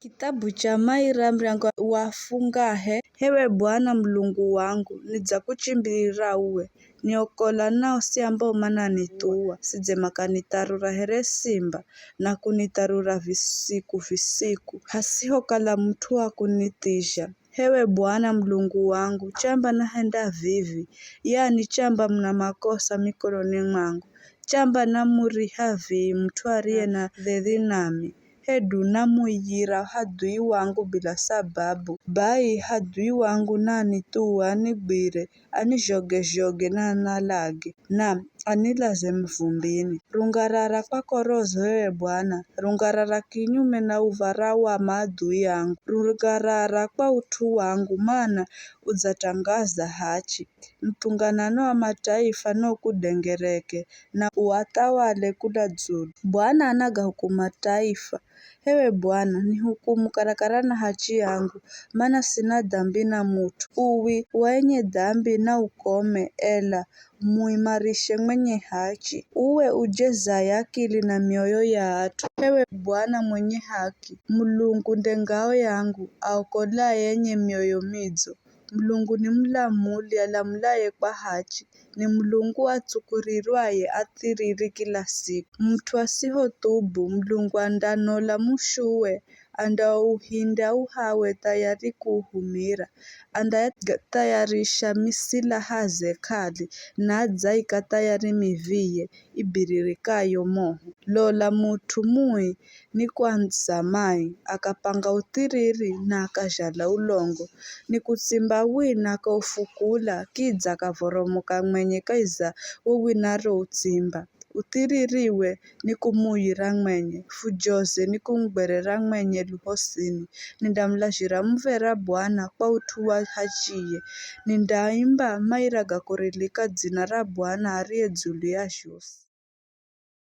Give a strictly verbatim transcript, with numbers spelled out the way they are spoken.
Kithabu cha Maira, muryango wa fungahe. Hewe Bwana Mulungu wangu, nidzakuchimbilira uwe, niokola na osi ambao mananithuwa, sidze makanitharura here simba, na kunitharura visiku visiku, hasihokala mut'u wa kunithizha. Hewe Bwana Mulungu wangu, chamba nahenda vivhi, yani chamba muna makosa mikononi mwangu, chamba namuriha vii mut'u ariye na dhedhi nami, hedu namuyira hadhui wangu bila sababu, bai hadhui wangu nanithuwe anigwire, anizhoge-zhoge na analage, na anilaze muvumbini. Rungarara kwa korozo, ee Bwana, rungarara kinyume na uv̱ara wa maadhui angu, rungarara kwa ut'u wangu, mana udzatangaza hachi. Muthunganano wa mataifa noukudengereke, na uathawale kula dzulu. Bwana anagahukumu mataifa. Hewe Bwana, nihukumu karakara na hachi yangu, mana sina dhambi na mut'u. Uwi wa enye dhambi naukome, ela muimarishe mwenye hachi. Uwe ujezaye akili na mioyo ya at'u. Hewe Bwana mwenye haki, Mulungu nde ngao yangu, aokolaye enye mioyo midzo. Mulungu ni mulamuli, alamulaye kwa hachi, ni Mulungu atsukurirwaye athiriri kila siku. Mut'u asihothubu, Mulungu andanola mushuwe, andauhinda uhawe thayari kuuhumira, andathayarisha misilahaze k'ali, na adzaika thayari miviye ibiririkayo moho. Lola mut'u mui ni kwandza mai, akapanga uthiriri na akazhala ulongo, ni kutsimba wina akaufukula, kidza akavoromoka mwenye kahi za wo winaro utsimba. Uthiririwe ni kumuuyira mwenye, fujoze ni kumugwerera mwenye luhosini. Nindamulazhira muv̱era Bwana kwa ut'u wa hachiye, nindaimba maira ga kurilika dzina ra Bwana ariye dzulu ya zhosi.